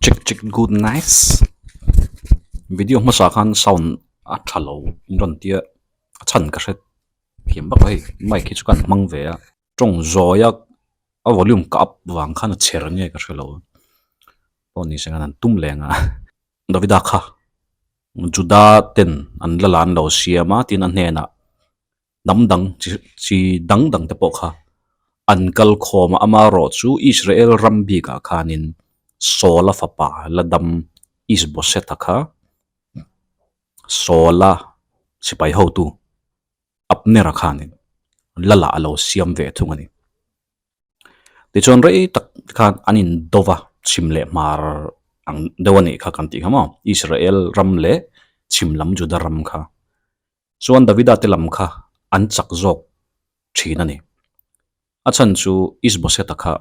Check check good nice video hmasa khan sound a tha lo in rawn tia a chhan ka hre thiam vak lo hei mic hi chu ka han hmang ve a tawng zawi a a volume ka up vang khan a chher nge ka hre lo pawh ni se khan an tum leng a Davida kha Juda ten an la lan lo siam a tin a hnenah. Hnam dang chi chi dang dang te pawh kha an kal khawm a, amaherawh chu Israel ram bikah khanin Saula fapa la dam Ishbosheth-a kha Saula sipai hotu Abner-a khanin lala a lo siam ve thung a ni. Tichuan rei tak khan an indo va, chhim leh hmar ang deuh a nih kha kan tih kha maw, Israel ram leh chhim lam Juda ram kha. Chuan Davida te lam kha an chak zawk thin a ni. A chhan chu Ishbosheth-a kha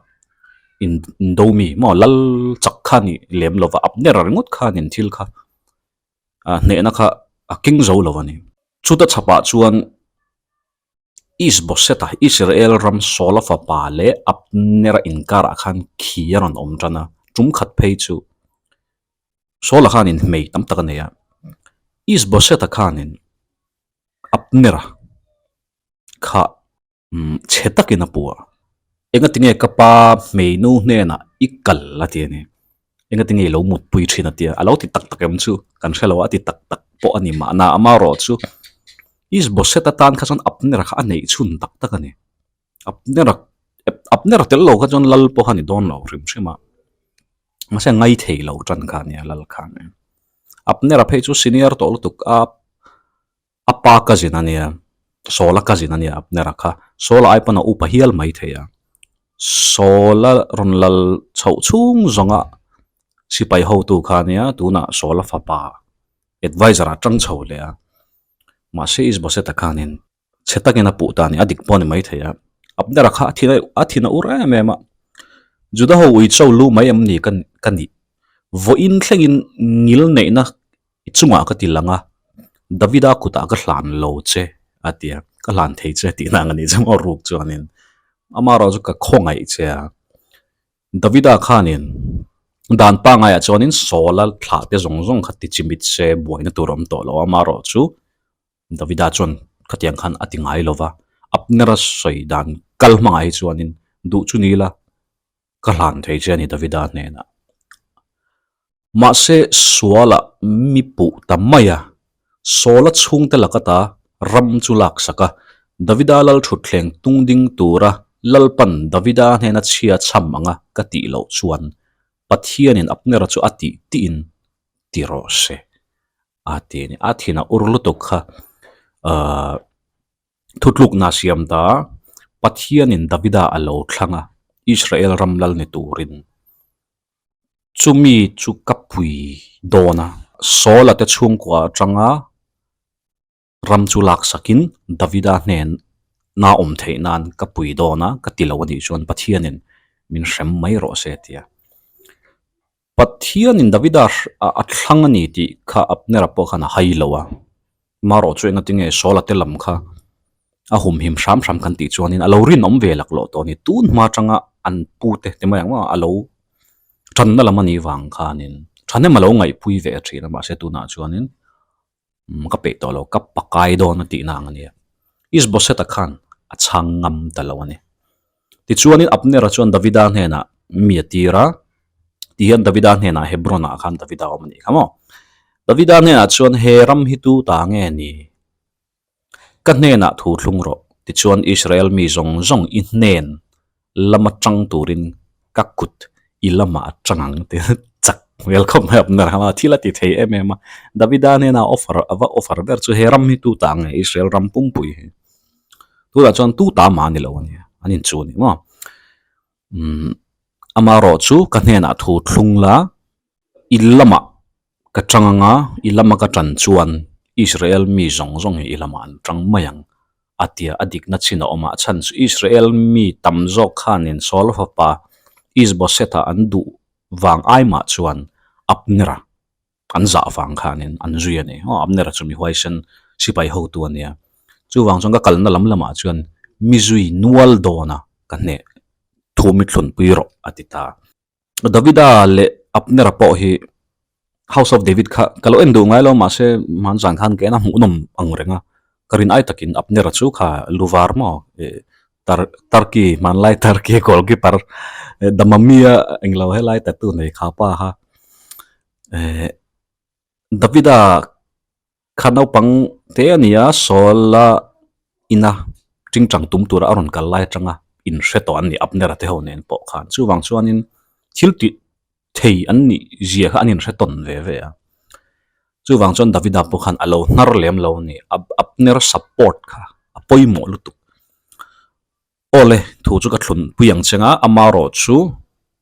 indo mi maw lal chak kha a nih lem lo va, Abner-a ringawt khanin thil kha hnehna kha a keng zo lo a ni. Chuta chhapah chuan Ishbosheth-a Israel ram Saula fapa leh Abner-a inkarah khan khi a rawn awm tan a, tum khat phei chu Saula khanin hmei tam tak a nei a, Ishbosheth-a khanin Abner-a kha chhe takin a pu a, Engatinge ka pa hmeinu hnenah i kal a ti a ni, engatinge i lo mutpui thin a ti a, a lo ti tak tak em chu kan hre lo a, a ti tak tak pawh a ni mahna amaherawh chu Ishbosheth-a tan kha chuan Abner-a kha a neih chhun tak tak a ni. Abner-a Abner-a tel lo kha chuan lal pawh kha a ni dawn lo hrim hrim a. Mahse ngai thei lo tan kha a nia lal khan e. Abner-a phei chu senior tawh lutuk a, a pa cousin a nia, Saul-a cousin a nia Abner-a kha. Saul-a ai pawn a upa hial mai thei a. Saul-a rawn lal chhoh chhung zawnga sipai hotu kha a nia, tunah Saul-a fapa adviser-ah tang chho leh a. Mahse Ishbosheth-a khanin Chhe takin a puh ta a ni, a dik pawh a ni maithei a. Abner-a kha a thin a thin a ur em em a, Juda ho ui cho lu mai em ni ka ka nih? Vawiin thlengin ngil neihna i chungah ka ti lang a, Davida kutah ka hlan lo che a ti a, ka hlan thei che tih nang a nih chu maw ruk chuanin amaherawh chu ka khawngaih che a. Davida khanin dan pangaiah chuanin Saula thlah te zawng zawng kha ti chimit se buaina tur a awm tawh lo a, amaherawh chu Davida chuan khatiang khan a ti ngai lo va, Abner-a sawi dan kal hmangah hi chuanin duh chu ni la, ka hlan thei che a ni Davida hnenah. Mahse, sualah mi puh ta mai a, Saula chhungte lakata ram chu laksak a, Davida lal thutthleng tung ding tura Lalpan Davida hnena chhia chham anga ka tih loh chuan Pathianin Abner-a chu a tih tiin ti rawh se. A ti a ni. A thin a ur lutuk kha ahh thutlukna a siam ta a, Pathianin Davida a lo thlang a, Israel ram lal ni turin. Chumi chu ka pui dawn a, Saula te chhungkua atanga ram chu laksakin Davida hnen na awm theih nan ka pui dawn a, ka ti lo a nih chuan Pathianin min hrem mai rawh se a ti a. Pathianin Davida a thlang a ni tih kha Abner-a pawh khan a hai lo a, marawh chu engatinge Saula te lam kha a humhim hram hram kan tih chuanin a lo rinawm ve laklawh tawh a ni. Tun hma atanga an pute ti mai ang maw a lo tanna lam a nih vang khanin thahnem a lo ngaihpui ve thin a, mahse tunah chuanin ka peih tawh lo, ka pakai dawn a tihna ang a nia. Ishbosheth-a khan a chhang ngam ta lo a ni. Tichuanin Abner-a chuan Davida hnenah mi a tir a, tihian Davida hnenah Hebron-ah khan Davida a awm a nih kha maw? Davida hnenah chuan he ram hi tu ta nge ni? Ka hnenah thu thlung rawh, tichuan Israel mi zawng zawng i hnen lama tang turin ka kut i lamah a tang ang ti chak hmel khawp mai Abner kha a thil a ti thei em em a. Davida hnena offer a va offer ber chu he ram hi tu ta nge Israel ram pumpui hi. Tunah chuan tu ta mah a ni lo a nia, an inchu a ni maw. Umm amaherawh chu ka hnenah thu thlung la i lamah ka tang anga i lama ka tan chuan Israel mi zawng zawng hi i lamah an tang mai ang a tia a dikna chin a awm a, a chhan chu Israel mi tam zawk khanin Saul fapa Ishbosheth-a an duh vang ai mah chuan Abner-a an zah vang khanin an zui a ni. Aw Abner-a chu mi huaisen sipai hotu a nia, chuvang chuan ka kalna lam lamah chuan mi zui nual dawna ka hneh thu mi thlunpui rawh a ti ta. Davida leh Abner-a pawh hi House of David kha ka lo en duh ngai lo mahse hmanzan khan ka en a hmuhnawm ang reng a, ka rin ai takin Abner-a chu kha luvar maw ih Tur Turkey hmanlai Turkey goalkeeper Damamia englo helai tattoo nei kha pa kha eh Davida Kha naupang te a ni a, Saul-a ina tingtang tum tura a rawn kal lai atanga inhre tawh an ni, Abner-a te ho nen pawh khan. Chuvang chuanin thil tih thei an nih zia kha an inhre tawn ve ve a. Chuvang chuan Davida pawh khan a lo hnar lem lo a ni, Abner support kha a pawimawh lutuk. Awle, thu chu ka thlun pui ang cheng a, amarawh chu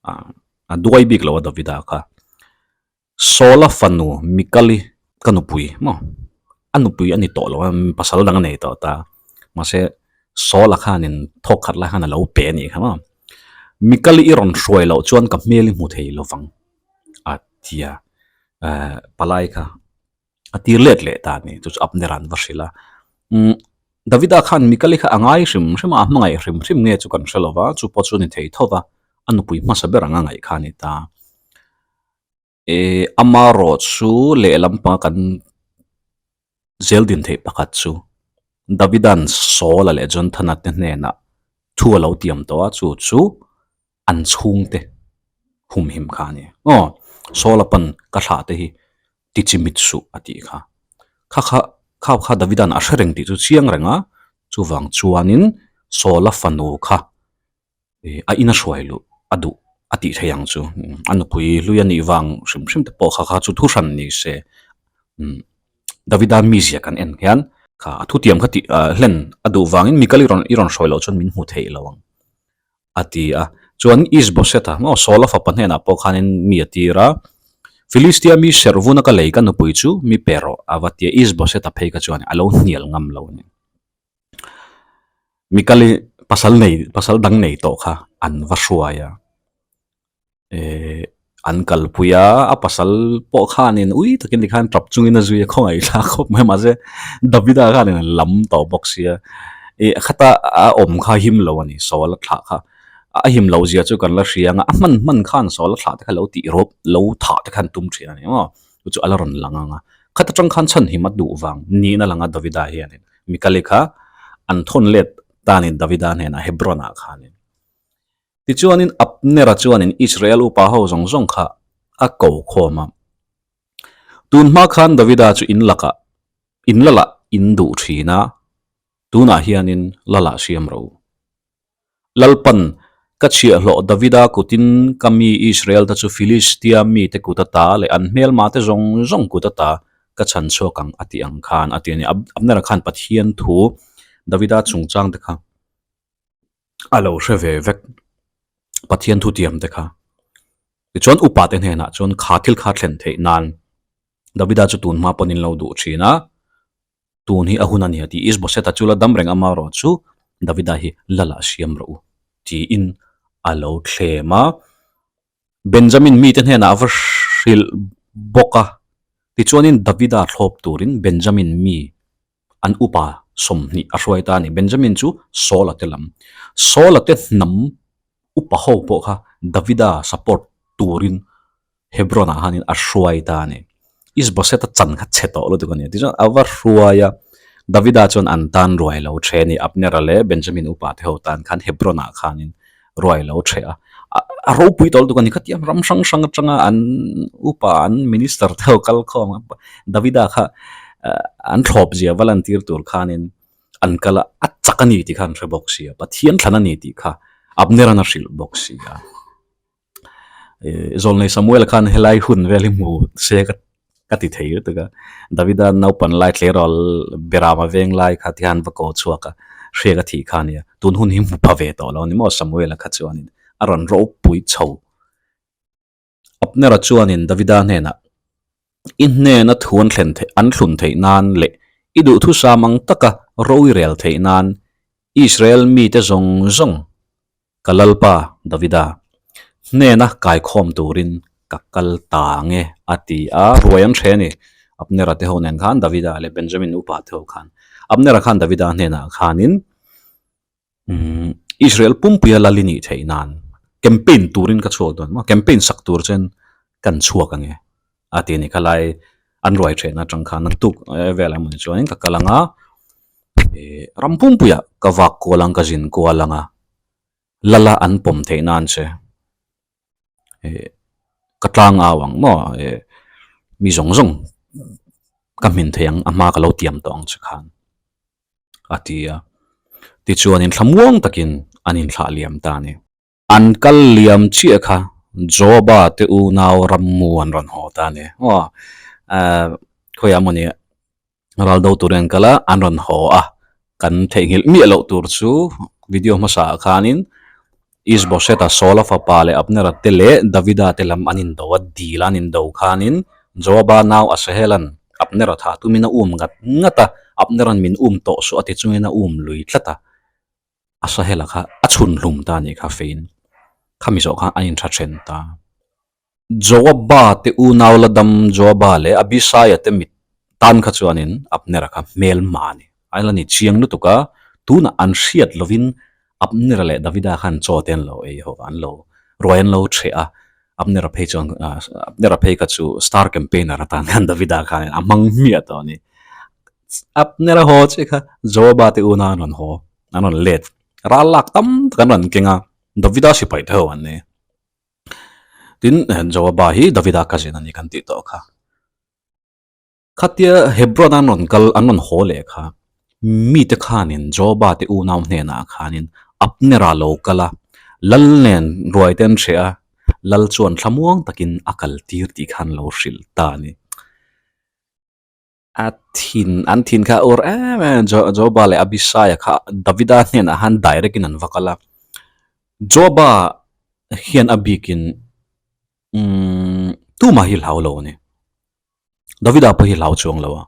a duai bik lo a Davida kha. Saula fanu Mikali ka nupui maw? A nupui a ni tawh lo a, pasal dang a nei tawh ta. Mahse, Saula khanin thawk khat lai khan a lo pe a nih kha maw? Mikali i rawn hruai loh chuan ka hmel i hmu thei lo vang a ti a, palai kha a tir let leh ta a ni. Chu chu Abner an va hrilh a. Umm, Davida khan Mikali kha a ngai hrim hrim a, a hmangaih hrim hrim nge chu kan hre lo va, chu pawh chu a ni thei tho va, a nupui hmasa ber ang a ngaih kha a ni ta. Ehh amarawh chu lehlam panga kan zel din theih pakhat chu Davida'n Saul-a leh Jonathan-a te hnenah thu a lo tiam tawh a, chu chu an chhungte humhim kha a ni. Aw, Saul-a pawn ka thlah te hi ti chi mit suh a tih kha. Kha kha kha kha Davida'n a hre reng tih chu chiang reng a, chuvang chuanin Saul-a fanu kha a ina hruai luh a duh a tih theih ang chu a nupui hlui a nih vang hrim hrim te pawh kha kha chu thu hran ni se Davida mizia kan en hian kha a thutiam kha tih hlen a duh vangin Mikal i rawn i rawn hruai loh chuan min hmu theih lo ang a ti a chuan Ishbosheth-a maw Saul-a fapa hnenah pawh khanin mi a tir a Philistia mi serhvuna ka lei ka nupui chu mi pe rawh a va ti a Ishbosheth-a phei kha chuan a lo hnial ngam lo a ni. Mikali pasal nei pasal dang nei tawh kha an va hruai a ehh an kalpui a a pasal pawh khanin ui takin tikhan tap chungin a zui a khawngaih thlak khawp mai mahse Davida khanin a lam tawh bawk sia ih khata a awm kha him lo a ni sawl a thlah kha a him loh zia chu kan la hria ang a a hman hman khan sawl a thlah te kha lo tih rawp lo thah te kha an tum thin a ni maw chu chu a la rawn lang ang a khata tang khan chhan him a duh vang niin a lang a Davida hianin. Mikali kha an thawn let tanin Davida hnenah Hebron-ah khanin. Tichuanin Abner-a chuanin Israel upa ho zawng zawng kha a ko khawm a. Tun hma khan Davida chu in lakah, in lalah in duh thin a, tunah hianin lalah siam ro. Lalpan, Ka chhiahhlawh Davida kutin ka mi Israel-te chu Filistia mite kut ata leh an hmelmate zawng zawng kut ata ka chhan chhuak ang a tih ang khan a ti a ni. Abner-a khan Pathian thu Davida chungchangte kha a lo hre ve vek, Pathian thu tiamte kha. Tichuan upate hnenah chuan kha thil kha thlen theih nan Davida chu tun hma pawn in lo duh thin a, tun hi a hun a ni a ti. Ishbosheth-a chu la dam reng amarawh chu Davida hi lal ah siam rawh u tiin a lo thlem a. Benjamin mite hnenah a va hrilh bawk a, tichuanin Davida thlawp turin Benjamin mi an upa 20 a hruai ta a ni. Benjamin chu Saul-a te lam. Saul-a te hnam upa ho pawh kha Davida support turin Hebron-ah khanin a hruai ta a ni. Ishbosheth-a chan kha chhe tawh lutuk a ni. Tichuan a va hruai a, Davida chuan an tan ruai lo ṭhe a ni. Abner-a leh Benjamin upa te ho tan khan Hebron-ah khanin ruai lo ṭhe a. A ropui tawh lutuk a ni. Khatiang ram hrang hrang atanga an upa, an minister te ho kal khawm a, Davida kha an thlawp zia va lantir tur khanin an kal a, a chak a ni tih kha an hre bawk si a, Pathian thlan a ni tih kha Abner-a'n a hrilh bawk si a. Zawlnei Samuel khan helai hun vel hi hmu se ka ka ti thei lutuk a, Davida naupan lai tleirawl Berama veng lai kha ti khan va ko chhuak a, hriak a thih kha a nia, tun hun hi hmu pha ve tawh lo a ni maw Samuel-a kha chuanin a rawn ropui chho. Abner-a chuanin Davida hnenah, I hnena thu an thlen theih an thlun theih nan leh i duhthusam ang taka ro i rel theih nan Israel mite zawng zawng Ka Lalpa Davida, hnena kaikhawm turin ka kal ta nge a ti a, ruai an hre a ni. Abnera te ho nen khan Davida leh Benjamin upa te ho khan Abnera khan Davida hnenah khanin Israel pumpuia lal i nih theih nan campaign turin ka chhuak dawn maw, campaign sak tur chuan. Kan chhuak ang e a ti a ni. Khalai an ruai thehna atang khan naktuk vel emaw ni chuanin ka kal ang a, ih ram pumpuiah ka vak kual ang ka zin kual ang a, lala an pawm theih nan che ih ka tlang au ang maw ih mi zawng zawng ka hmin thei ang a hma ka lo tiam tawh ang che khan a ti a. Tichuanin thlamuang takin an inthlah liam ta a ni. An kal liam chiah kha Joba te unau rammu an rawn haw ta a ni. Aw khawiah mawni ral do turin an kal a, an rawn haw a. Kan theihnghilh miah loh tur chu video hmasa ah khanin Ishbosheth-a Saul-a fapa leh Abner-a te leh Davida te lam an indo a, dil an indo khanin Joaba nau Asahel-a'n Abner-a thah tumin a um ngat ngat a, Abner-a'n min um tawh suh a ti chungin a um lui tlat a. Asahela kha a chhun hlum ta a nih kha fein khami zawh khan an intha then ta. Joaba te unau la dam Joaba leh Abisai-a te mit tan kha chuanin Abner-a kha hmelma a ni. A la ni chiang lutuk a, tunah an hriat lovin Abner-a leh Davida khan chaw te an lo ei ho a, an lo ruai an lo cheh a, Abner-a phei chuan Abner-a phei kha chu star campaigner atan khan Davida khan a hmang hmiah tawh a ni. Abner-a haw chiah kha Joaba te unau an rawn haw. An rawn let ral lak tam tak an rawn keng a, Davida sipai te ho an ni. Tin, Joaba hi Davida cousin a ni kan tih tawh kha. Khatia Hebron an rawn kal, an rawn haw leh kha, mite khanin Joaba te unau hnenah khanin Abner-a lo kal a, lal nen ruai te an hreh a, lal chuan thlamuang takin a kal tir tih khan lo hrilh ta a ni. A thin an thin kha ur em em a Joba leh Abisai-a kha Davida hnenah han direct in an va kal a Joba hian a bikin umm tumah hi hlau lo a ni Davida pawh hi hlau chuang lo a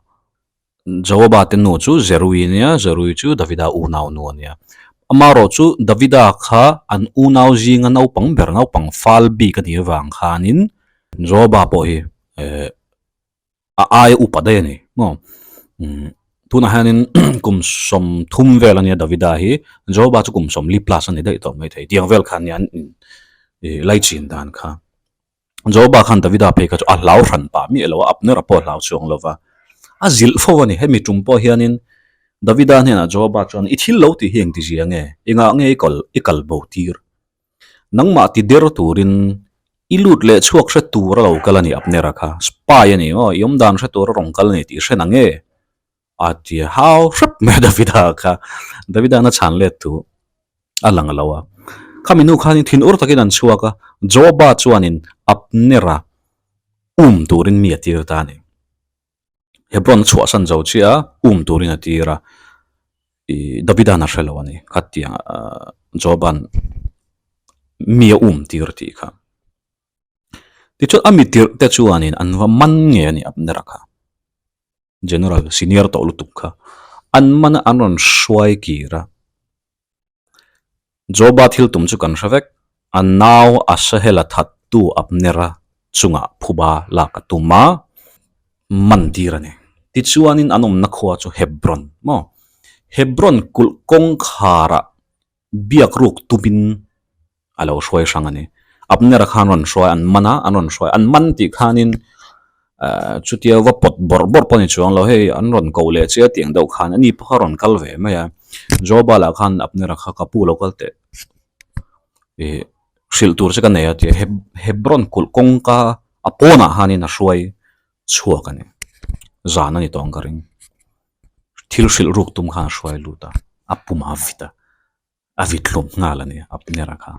Joba te nu chu Zerui a nia Zerui chu Davida unau nu a nia amaherawh chu Davida kha an unau zinga naupang ber naupang fal bik a nih avang khanin Joba pawh hi eh. a aia upa daih a ni maw umm tunah hianin kum 30 vel a nia Davida hi Joba chu kum 40 plus a ni daih tawh maithei tiang vel khan nia an in ih laichin dan kha Joba khan Davida phei kha chu a hlau hran pah miah lo a Abner-a pawh a hlau chuang lo va a zilh fo a ni hemi tum pawh hianin Davida hnenah Joba chuan i thil lo tih hi engti zia nge engah nge i kal i kal bo tir Nangmah ti der turin i lut leh chhuak hre tur a lo kal a ni Abner-a kha. Spy a ni aw, i awmdan hre tur a rawn kal a ni tih hre na nge? A ti hau hrep mai a Davida kha. Davida-na chhan let thu a lang lo a. Khami nu khanin thinur takin an chhuak a, Joaba chuanin Abner-a um turin mi a tir ta a ni. Hebron chhuahsan zo chiah a, um turin a tir a, ih Davidan a hre lo a ni, khatiang ah Joban mi a um tir tih kha. Tichuan a mi tirh te chuanin an va man nge a ni Abner-a kha, General senior tawh lutuk kha, an man a an rawn hruai kir a. Joba thil tum chu kan hre vek, a nau Asahel-a thattu Abner-a chungah phuba lak a tum a, man tir a ni. Tichuanin an awmna khua chu Hebron maw? Hebron kulh kawngkharah biak ruk tumin a lo hruai hrang a ni. Abner-a khan rawn hruai, an man a, an rawn hruai, an man tih khanin eh chutia va pawt bawrh bawrh pawh a ni chuang lo, hei an rawn koh leh che a tih ang deuh khan ani pawh kha a rawn kal ve mai a. Joba lah khan Abner-a kha ka pu lo kal teh ih hrilh tur che ka nei a ti a, Hebron kulh kawngka a pawnah khanin a hruai chhuak a ni, zan a ni tawh ang ka ring. Thil hrilh ruk tum khan a hruai lut a, a pumah a vit a. A vit hlawm nghal a ni Abner-a kha.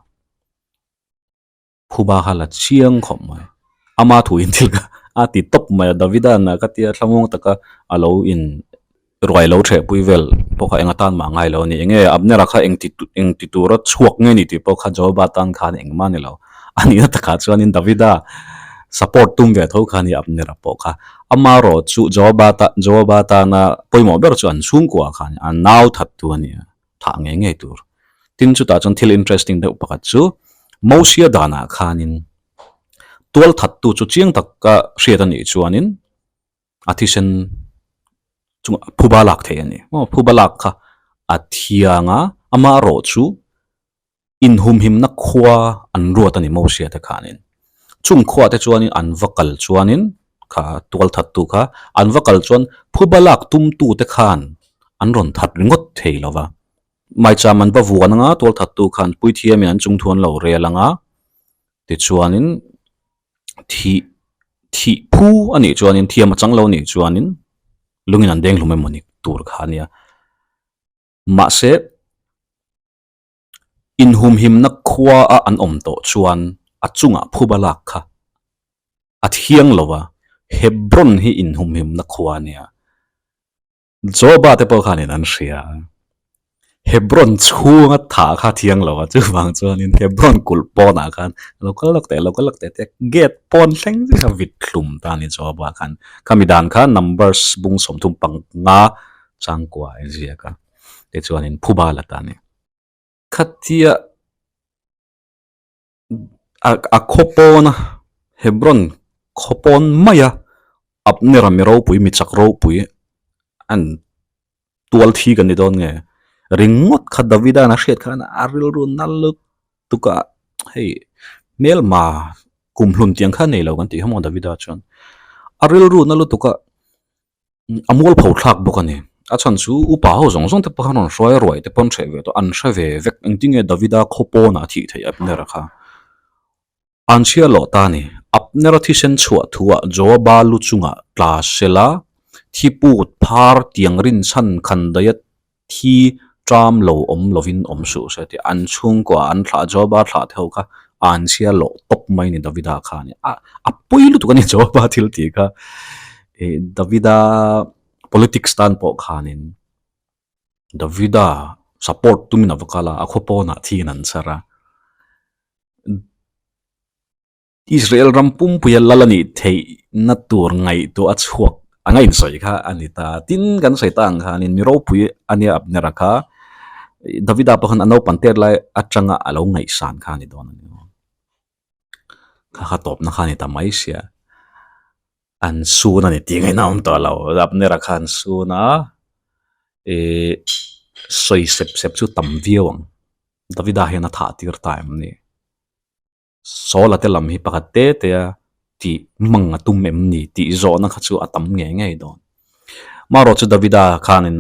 Phuba kha la chiang khawp mai. Ama thu in thil kha a ti tawp mai a, Davida na ka tia thlamuang taka a lo in ruai lo thehpui vel pawh kha eng atan mah ngai lo a ni. Enge Abner-a kha eng ti eng ti tura chhuak nge ni tih pawh kha Joaba tan khan engmah a ni lo. A nihna takah chuanin Davida support tum ve tho kha a ni Abner-a pawh kha. Amaherawh chu Joaba ta Joaba tana pawimawh ber chu an chhungkua kha a ni, a nau thattu a ni a. thah ngei ngei tur. Tin chutah chuan thil interesting deuh pakhat chu Mosia danah khanin tual thattu chu chiang taka hriat a nih chuanin a thisen chungah phuba lak theih a ni. Maw phuba lak kha a thiang a, ama erawh chu inhumhimna khua an ruat a ni Mosia te khanin. Chung khuah te chuanin an va kal chuanin kha tualthattu kha an va kal chuan phuba lak tumtu te khan an rawn that ringawt thei lo va. Maicham an va vuan anga tualthattu khan puithiamin an chungthu an lo rel anga tichuanin thih thih phu a nih chuanin thiam a chang lo a nih chuanin lungin an deng hlum emaw ni tur kha a nia. Mahse. Inhumhimna khua a an awm tawh chuan a chungah phuba lak kha a thiang lo a, Hebron hi inhumhimna khua a nia. Joba te pawh khanin an hria a, Hebron chhunga thah kha a thiang lo a, chuvang chuanin Hebron kulh pawnah khan lo kal lawk teh, lo kal lawk teh tia gate pawn thleng zet kha vit hlum ta a ni Joba khan. Khami dan kha Numbers bung 35 changkua a inziak a. Tichuanin phuba la ta a ni. Khatia a khaw pawna Hebron khaw pawn maia Abner-a mi ropui mi chak ropui an tual thi kan ni dawn nge ringawt kha Davida-an a hriat khan a rilru nal lutuk a hei hmelma kumhlun tiang kha nei lo kan tih kha maw Davida chuan a rilru na lutuk a. A mual pho thlak bawk a ni. A chhan chu upa ho zawng zawng te pawh khan rawn hruai ruai te pawn hreh ve tawh an hre ve vek. Engtinge Davida khaw pawnah a thih theih Abner-a kha? An chhia loh ta a ni. Abner-a thisen chhuah thuah Joaba lu chungah tla sela thiput phar tiang rinchhan khan daia Thi ṭam lo awm lovin awm suh se tih an chhungkua an thlah Joaba thlah te ho kha an chhia loh tawp mai a ni Davida kha a ni. A a pawi lutuk a ni Joaba thil tih kha. Ih Davida politics tan pawh khanin Davida support tumin a va kal a, a khaw pawnah thiin an chhar a. Israel ram pumpuia lal a nih theihna tur ngaihtuah a chhuak ang a insawi kha a ni ta. Tin, kan sawi ta ang khanin mi ropui a nia Abner-a kha Davida pawh khan a naupang tet lai atanga a lo ngaihsan kha a ni dawn a ni. Kha kha tawpna kha a ni ta mai sia. An sun a ni tih ngaihna a awm tawh lo. Abner-a kha an sun a, ih sawi sep sep chu tam viau ang. Davida hian a thah tir ta em ni? Sawl-a te lam hi pakhat te te a tih mang a tum em ni tih zawhna kha chu a tam ngei ngei dawn. Marawh chu Davida khanin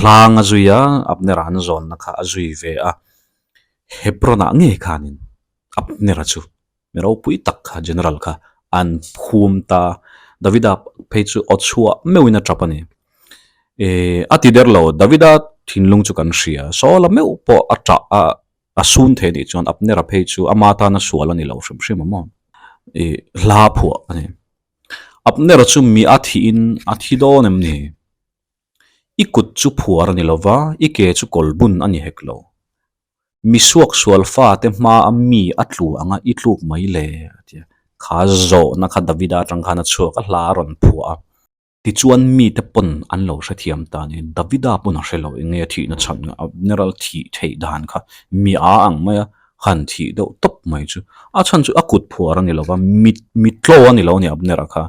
hlang a zui a, Abner-a an zawnna kha a zui ve a. Hebron-ah ngei khanin Abner-a chu mi ropui tak kha General kha an phum ta. Davida phei chu aw chhuah meuhin a tap a ni. A ti der lo, Davida thinlung chu kan hria. Sawl-a meuh pawh a tah a. A sun thei anih chuan Abner-a phei chu ama tana sual a ni lo hrim hrim a maw? Ih hla phuah a ni. Abner-a chu mi a thihin a thi dawn em ni? I kut chu phuar a ni lo va, i ke chu kawlbun a ni hek lo. Mi suaksual fate hmaa mi a tlu anga i tluk mai le? A ti a. Kha zawhna kha Davida atang khan a chhuak a, hla a rawn phuah a. Tichuan mite pawn an lo hrethiam ta ni. Davida pawn a hre lo eng nge a thihna chhan nga Abner-a thih theih dan kha mi a ang mai a, han thih deuh tawp mai chu. A chhan chu a kut phuar a ni lo va, mit mitlaw a ni lo a ni Abner-a kha.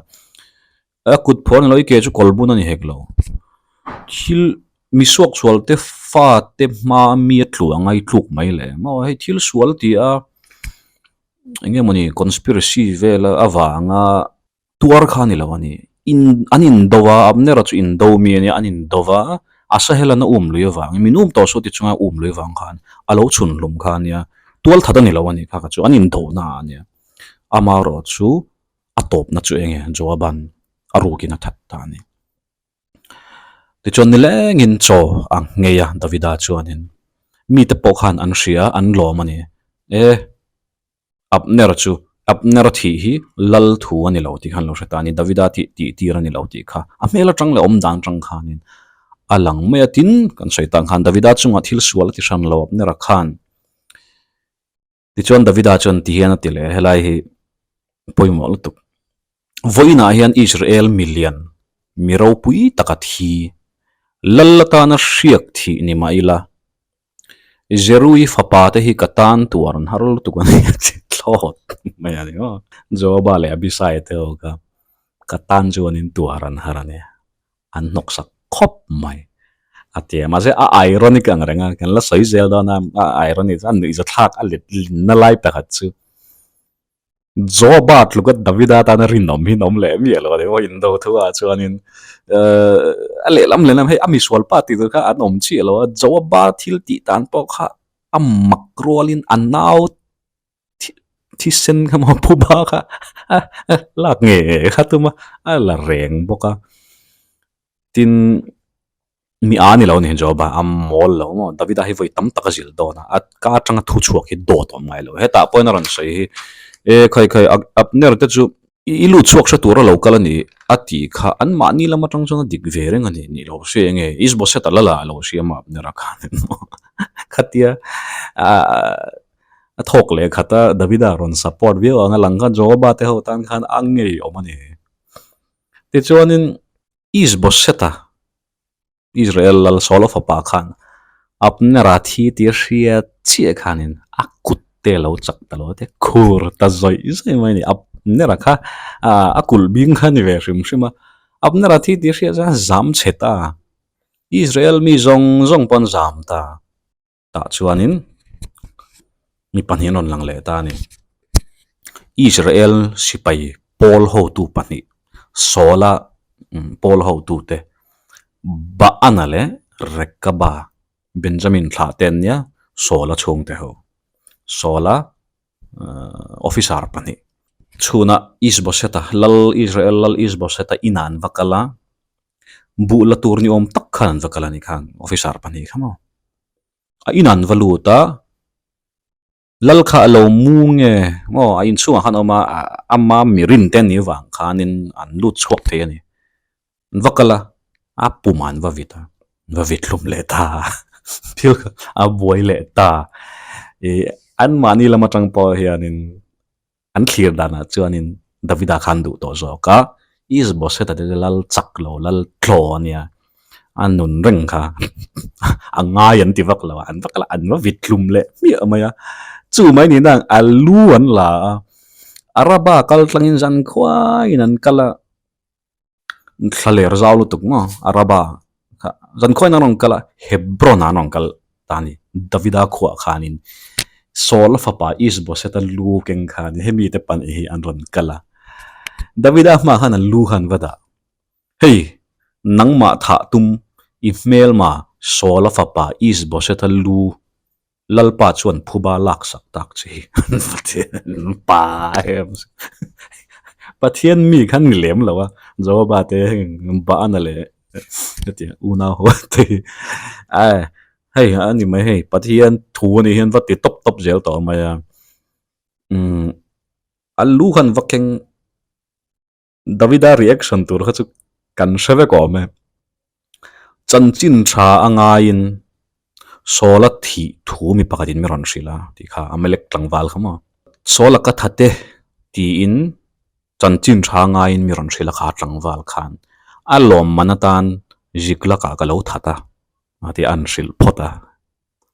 A kut phuar a ni lo, i ke chu kawlbun a ni hek lo. Thil mi suaksual te fa te hma mi a tlu ang a i tluk mai le. Maw hei thil sual ti a eng nge mawni conspiracy vel avanga Tuar kha a ni lo a ni. In, an indo a, Abner-a chu indo mi a nia, an indo va, Asahel-an a um lui avangin, min um tawh suh ti chunga a um lui avang khan a lo chhun hlum kha a nia. Tual that a ni lo a ni kha kha chu, an indohna a nia. Amaherawh chu a tawpna chu eng nge, Joab-a'n a rukin a that ta a ni. Tichuan nilengin chaw a nghei a, Davida chuanin mite pawh khan an hria, an lawm a ni. E! Abner chu, Abner thih hi lal thu a ni lo tih khan lo hre ta a ni, Davida tih tih tir a ni lo tih kha a hmel atang leh awm dan atang khanin a lang mai a, tin kan sawi tan khan Davida chungah thil sual a ti hran lo Abner-a khan. Tichuan Davida chuan ti hian a ti leh a, helai hi pawimawh lutuk. Vawiinah hian Israel milian mi ropui taka thi, lal atana hriak thih ni mah ila, Jerui fapa te hi ka tan tuar an har lutuk a ni a ti thlawt mai a ni maw. Joaba leh Abisai te ho kha ka tan chuanin tuar an har a ni, an hnawksak khawp mai a ti a. Mahse a ironic ang reng a, kan la sawi zel dawn a, a ironic a nuihzathlak a let linna lai pakhat chu. Joaba tluka Davida tana rinawm hi an awm leh miah lo a ni maw indo thuah chuanin a lehlam lehlam hei a misual pa tih tur kha an awm chiah lo a, Joaba thil tih dan pawh kha a mak rualin a nau thisen kha maw phuba kha a lak ngei kha tum a, a la reng bawk a, tin. Mi a ni lo ni Joba, a mawl lo maw? Davida hi vawi tam tak a zilh dawn a, a ka atanga thu chhuak hi dawt awm ngai lo. Hetah pawhin a rawn sawi hi, E khai khai, Abner te chu i lut chhuak hre tur a lo kal a ni a tih kha anmahni lam atang chuan a dik ve reng a ni nih lo hria enge Ishbosheth a la la lo hria maw Abner a khan khatia a thawk leh khat a Davida rawn support viau ang a lang kha Joba te ho tan khan a ngeiawm a ni. Tichuanin Ishbosheth-a, Israel lal Saula fapa khan Abner-a thi tih hria chiah khanin a kut te lo chak ta lo te khur ta zawih zawih mai a ni. Abner-a kha a kulh bing kha a ni ve hrim hrim a, Abner-a thi tih hria chuan zam chhe ta, Israel mi zawng zawng pawh an zam ta. Tah chuanin mi pahnih an rawn lang leh ta a ni. Israel sipai pawl hotu pahnih Saula pawl hotute Baana leh Rekaba Benjamin thlah te an nia Saula chhungte ho. Saula officer pahnih chhunah Ishbosheth-a lal Israel lal Ishbosheth-a inah an va kal a. Buh la tur ni awm tak khan an va kal a ni khan officer pahnih kha maw. A in an va lut a, lal kha a lo mu nge maw a inchhungah khan a awm a, ama mi rin te ni vang khanin an lut chhuak thei a ni. An va kal a, a pumah an va vit a, an va vit hlum leh ta a, thil kha a buai leh ta. Ih anmahni lam atang pawh hianin An thlir danah chuanin Davida khan duh tawh zawk a, Ishbosheth-a te chu lal chak lo, lal tlaw a nia, a nun reng kha a ngai an ti vak lo a, an va kal a, an va vit hlum leh hmiah mai a, chu mai ni nang a lu an la a, Araba kal tlangin zan khuaiin an kal a, thla ler zau lutuk maw Araba kha zan khuaiin an rawn kal a, Hebron ah an rawn kal ta a ni, Davida khuah khanin Saul fapa Ishbosheth-a lu keng khan hemi te pahnih hi an rawn kal a, Davida hmaah khan an lu kha an va dah, Hei nangmah thah tum i hmelma Saul-a fapa Ishbosheth-a lu Lalpa chuan phuba laksak tak che hi Pathian pa em Pathian mi khan ni lem lo a Joaba te Baana leh hetiang unau ho te hi ai hei a ni mai hei Pathian thu a nih hian va ti tawp tawp zel tawh mai a umm a lu khan va keng Davida reaction tur kha chu kan hre vek awm e. Chanchin tha a ngaiin Saula thih thu mi pakhatin mi rawn hrilh a tih kha Amalek tlangval kha maw. Saula ka that e tiin chanchin tha a ngaiin mi rawn hrilh a kha tlangval khan a lawmman atan Ziklakah ka lo that a tih a an hrilh phawt a.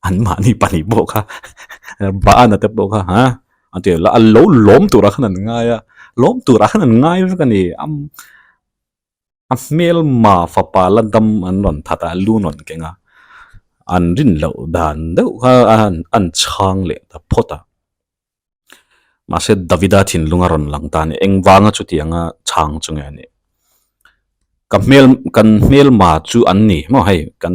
An mahni pahnih pawh kha Baana te pawh kha ha an ti a lo lawm turah khan an ngai a lawm turah khan an ngai vek a ni a hmelma fapa la dam an rawn that a lu rawn keng a an rin loh dan deuh kha an chhang leh ta phawt a. Mahse Davida thinlung a rawn lang ta a ni. Engvanga chutianga chhang chu nge a nih? Ka hmel kan hmelma chu an ni maw hei kan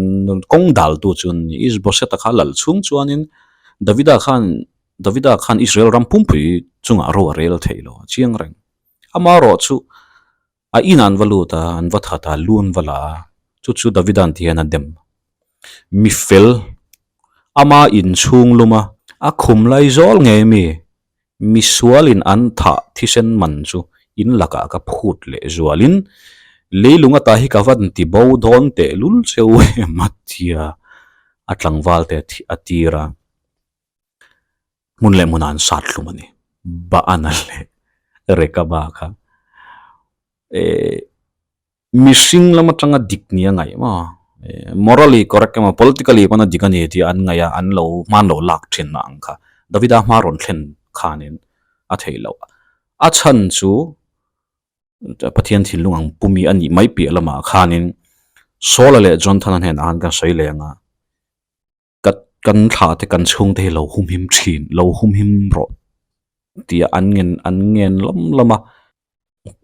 kawng daltu chu an ni. Ishbosheth-a kha lal chhung chuanin Davida khan Davida khan Israel ram pumpui chungah ro a rel thei lo a chiang reng. Amaherawh chu A inah an va lut a, an va that a, lu an va la a, chu chu Davida'n ti hian a dem. Mi fel, ama inchhung lum a, a khum lai zawl ngei mi, misualin an thah thisen man chu in lakah ka phut leh zualin, leilung ata hi ka van ti bo dawn tehlul cheu em a tia a tlangval te a tir a. Hmun leh hmunah an sat hlum a ni. Baana leh Rekaba kha eh mihring lam atanga dik nia ngaih maw eh morally correct emaw politically pawn a dik a ni tih an ngaih a an lo hman lo lak thin na ang kha Davida hma rawn thlen khanin a theih loh. A chhan chu Pathian thinlung ang pumi a nih mai piah lamah khanin Saula leh Jonathan-a hnenah khan kan sawi leh ang a. Ka kan thlah te kan chhungte hi lo humhim thin, lo humhim rawh. tia an ngen an ngen lam lam a,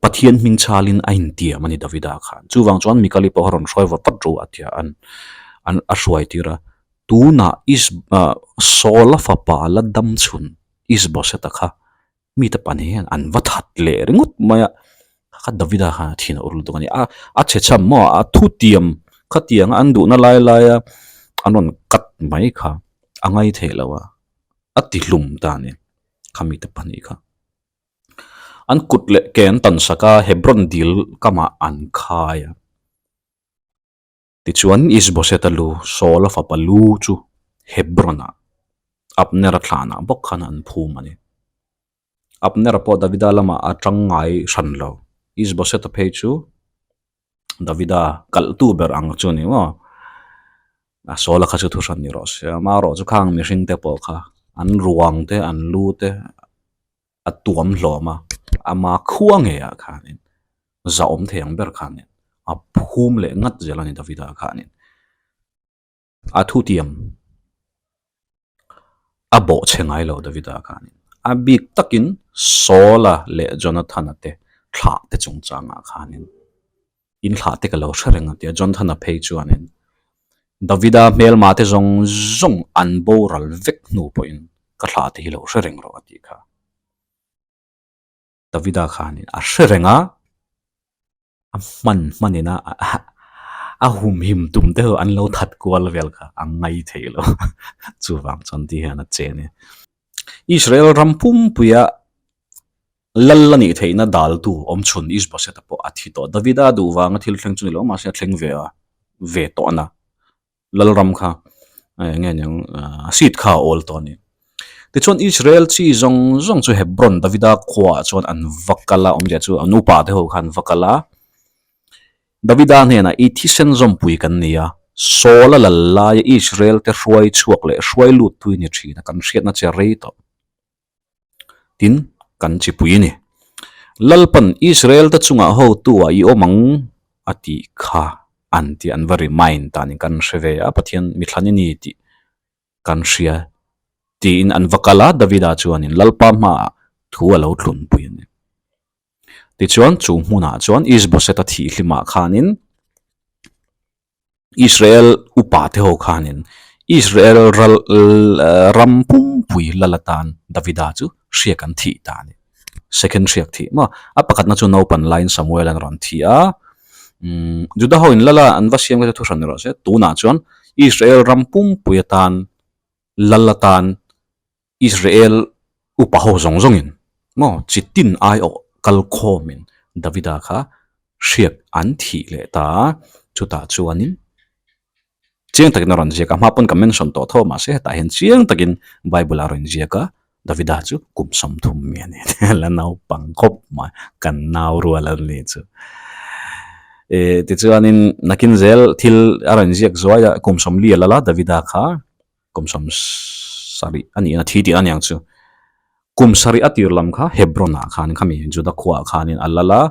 Pathian hming chhalin a intiam a ni Davida khan. Chuvang chuan Mikali pawh a rawn hruai vat vat ru a tia an an a hruai tir a. Tunah Is ah Saula fapa la dam chhun Isboseta kha mite pahnih hian an va that leh ringawt mai a, kha Davida khan a thin a ur lutuk a ni. A a chhe cham maw a thutiam khatianga an duhna lai laia an rawn cut mai kha a ngai theih loh a, a ti hlum ta a ni kha mite pahnih kha. An kut leh ke an tan sak a, Hebron dil kamah an khai a. Tichuan, Isboseta lu, Saula fapa lu chu Hebron-ah, Abnera thlanah bawk khan an phum a ni. Abnera pawh Davida lamah a tang ngai hran lo. Isboseta phei chu Davida kalhtu ber ang chu a ni maw? A Saula kha chu thu hran ni rawh se. Amaherawh chu khang mihring te pawh kha an ruang te, an lu te a tuam hlawm a, ama khua ngeiah khanin zahawm thei ang ber khanin a phum leh ngat zel a ni Davida khanin a thutiam a bawh chhe ngai lo Davida khanin a bik takin Saula leh Jonathana te thlah te chungchangah khanin in thlah te ka lo hre reng a tia Jonathana phei chuanin Davida hmelma te zawng zawng an boral vek hnu pawhin ka thlah te hi lo hre reng rawh a tih kha. Davida khanin a hre reng a, a hman hmanin a a humhim tum te ho an lo that kual vel kha a ngai thei lo chuvang chuan ti hian a che a ni. Israel ram pumpuia lal a nih theihna daltu awm chhun Ishbosheth-a pawh a thi tawh. Davida duh vanga thil thleng chu ni lo mahse a thleng ve a ve tawh a na. Lalram kha eng nge niang seat kha a awl tawh a ni. Tichuan Israel chi zawng zawng chu Hebron Davida khuaah chuan an va kal a, awmzia chu an upa te ho kha an va kal a. Davida hnenah i thisen zawmpui kan ni a, Saul a lal laia Israel te hruai chhuak leh hruai lut tui ni thin a kan hriatna che rei tawh. Tin, kan chipui a ni. Lalpan Israel te chungah hotu-ah i awm ang a tih kha an tih an va remind ta ni kan hre ve a, Pathian mithlan i ni tih kan hria tiin an va kal a, Davida chuanin Lalpa hmaah thu a lo tlunpui a ni. Tichuan, chu hmunah chuan Isboseta thihhlimah khanin Israel upa te ho khanin Israel ral ram pumpui lal atan Davida chu hriak an thih ta a ni. Second hriak thih maw? A pakhatna chu naupan laiin Samuel an rawn thi a, umm Juda ho in lala an va siam kha chu thu hran ni rawh se, tunah chuan Israel ram pumpui atan lal atan Israel upa ho zawng zawngin maw chi tin aiawh kal khawmin Davida kha hriat an thih leh ta a, chutah chuanin chiang takin a rawn ziak a, hma pawn ka mention tawh tho mahse hetah hian chiang takin Bible a rawn ziak a, Davida chu kum 30 mi a ni la naupang khawp mai kan nau rual a ni chu. Eh tichuanin nakin zel thil a rawn ziak zuai a kum 40 a lal a Davida kha. Kum 70 a nih a thi tih a niang chu. Kum sarih a tir lam kha Hebron ah khan khami Juda khua ah khanin a lal a,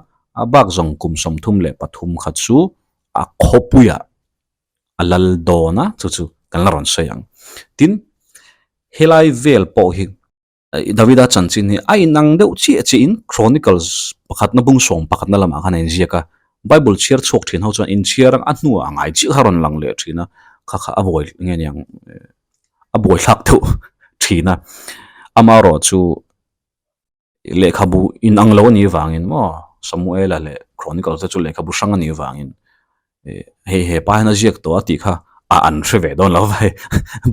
a bak zawng kum 33 kha chu a khawpuiah a lal dawn a, chu chu kan la rawn sawi ang. Tin, helai vel pawh hi. Davida chanchin hi a inang deuh chiah chiahin Chronicles pakhatna bung sawm pakhatna lamah khan a inziak a, Bible chhiar chhuak thin ho chuan inchhiar ang a hnuah a ngai chiah kha a rawn lang leh thin a, kha kha a buai nge niang a buai thlak deuh thin a, amaherawh chu lehkhabu inang lo a nih vangin maw Samuela leh Chronicles te chu lehkhabu hrang a nih vangin hei he pa hian a ziak tawh a tih kha a an hre ve dawn lo va hei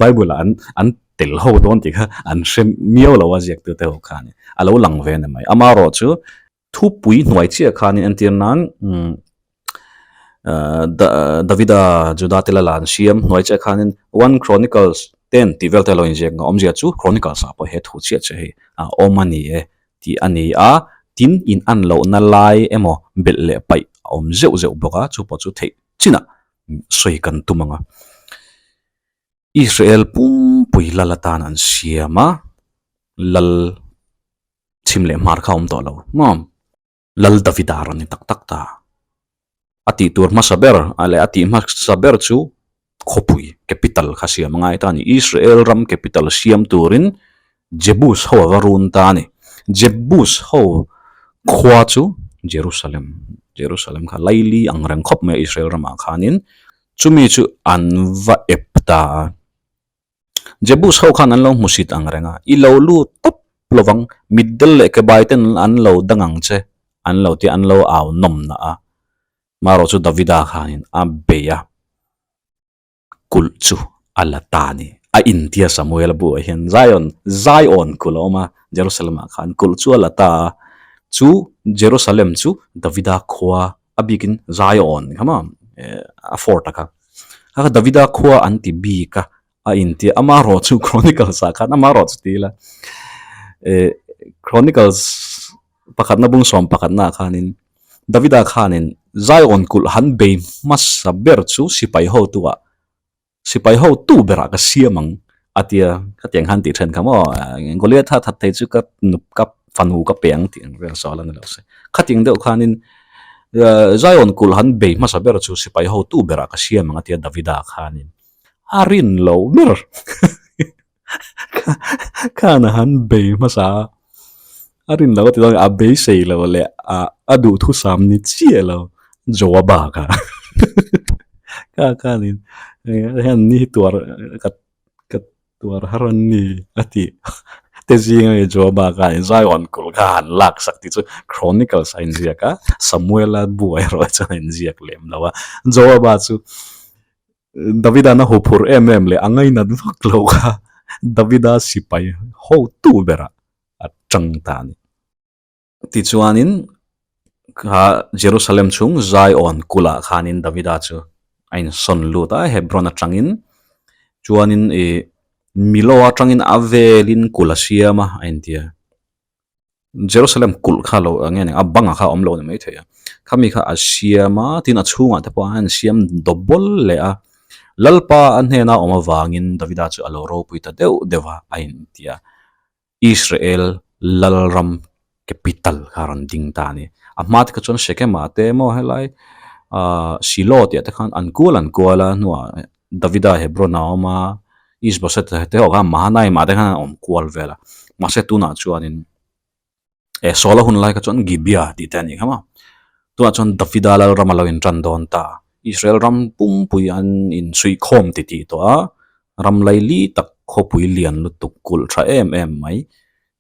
bible ah an an tel ho dawn tih kha an hre miau lo a ziak tu te ho khan a lo lang ve a ni mai amaherawh chu thupui hnuai chiah khanin entir nan umm Davida Juda te lala an siam hnuai chiah khanin one chronicles ten tih vel te a lo inziak ang a awmzia chu chronicles ah pawh he thu chiah chiah hi a awm a ni e. tih a ni a, tin in an lohna lai emaw belh leh paih a awm zeuh zeuh bawk a, chu pawh chu theih chinah sawi kan tum ang a. Israel pumpui lal atan an siam a, lal chhim leh hmar kha a awm tawh lo maw? Lal Davida rawn ni tak tak ta. A tih tur hmasa ber a leh a tih hmasa ber chu khawpui, capital, kha siam a ngai ta a ni. Israel ram capital siam turin Jebus ho a va run ta a ni. Jebus ho khua chu Jerusalem, Jerusalem kha laili ang reng khawp mai a Israel ramah khanin chumi chu an va ep ta a. Jebus ho khan an lo hmusit ang reng a, I lo lut tawp lovang, mitdel leh kebai ten an lo dang ang che, an lo ti a, an lo au nawm na a. Marawh chu Davida khanin a bei a, kulh chu a la ta a ni. A intia Samuel a buah hian Zion, Zion kulh a awm a, Jerusalem ah khan kulh chu a la ta a, chu Jerusalem chu Davida khua a bikin Zion kha maw a fort a kha. A kha Davida khua an ti bik a, a intia amarawh chu Chronicles ah khan amarawh chu ti ila eh Chronicles pakhatna bung sawm pakhatna ah khanin Davida khanin Zion kulh han bei hmasa ber chu sipai hotu ah sipai hotu berah ka siam ang a tia khatiang khan tih then kha maw Goliath a that thei chu ka nup ka fanu ka pe ang tih ang vel sawl a ni lo se khatiang deuh khanin Zion kulh han bei hmasa ber chu sipai hotu berah ka siam ang a tia Davida khanin a rin lo ber khan a han bei hmasa a a rin lo a ti dawn a beisei lo leh a a duhthusam ni chiah lo Joaba kha kha khanin hian ni tuar ka ka tuar har an ni a tih te zinga mi Joaba khanin Zion kulh kha han lak sak tih chu Chronicles a inziak a Samuela buai erawh chuan a inziak lem lo a Joaba chu. Davida na huphurh em em leh a ngainat vak lo kha Davida sipai hotu berah a tang ta a ni. Tichuanin kha Jerusalem chhung Zion kulh ah khanin Davida chu a insawn lut a, Hebron atangin chuanin ih Milo atangin a velin kulh a siam a a intia. Jerusalem kulh kha lo eng nge ni a bang ah kha a awm lo a ni maithei a khami kha a siam a tin a chhungah te pawh a han siam dawbawl leh a Lalpa a hnena awm avangin Davida chu a lo ropui ta deuh deuh a a inti a Israel Lalram capital kha a rawn ding ta a ni a hma te kha chuan Shechem ah te emaw helai ah Silo tih ah te khan an kual an kual a hnuah Davida Hebron a awm a, Ishbosheth te ho kha Mahanaim ah te khan an awm kual vel a, mahse tunah chuanin eh Saula hun lai kha chuan Gibeah tih te a nih kha maw, tunah chuan Davida lalram a lo intan dawn ta, Israel ram pumpui an insuihkhawm ti tih tawh a, ram laili tak khawpui lian lutuk kulh tha em em mai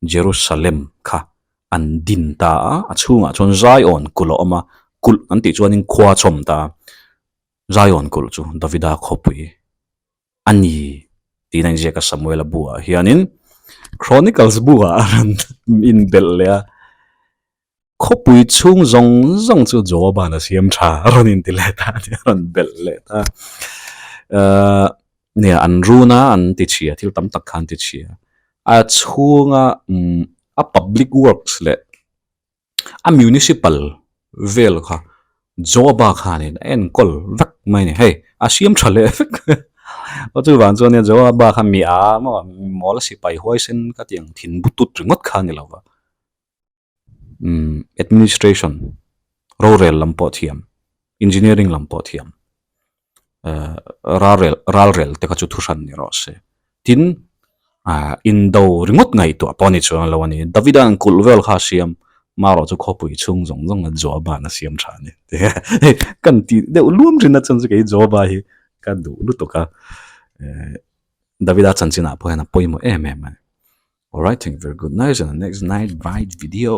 Jerusalem kha an din ta a, a chhungah chuan Zion kulh a awm a, kulh an tih chuanin khua chhawm ta. Zion kulh chu Davida khawpui a ni tiin a inziak a Samuela buah hianin Chronicles buah a rawn inbelh leh a, khawpui chhung zawng zawng chu Joaban a siam tha a rawn inti leh ta a ni a rawn belh leh ta ahh nia an run a an ti chhia thil tam tak kha an ti chhia a chhunga umm a public works leh a municipal vel kha Joaba khanin a enkawl vek mai a ni hei a siam tha leh vek a chuvang chuan Joaba kha mi a maw mawl sipai huaisen ka tih ang thin butut ringawt kha a ni lo va umm administration rorel lam pawh thiam engineering lam pawh thiam eh ralrel ralrel te kha chu thu hran ni rawh se tin ah indo ringawt ngaihtuah pawh a ni chuang lo a ni Davida an kulh vel kha a siam marawh chu khawpui chhung zawng zawng a Joaba-an a siam tha a ni hei kan tih deuh luam thin a chuan chu kei Joaba hi ka duh lutuk a eh Davida chanchinah pawh hian a pawimawh em em a ni alright thank you very good night and the next night bright video.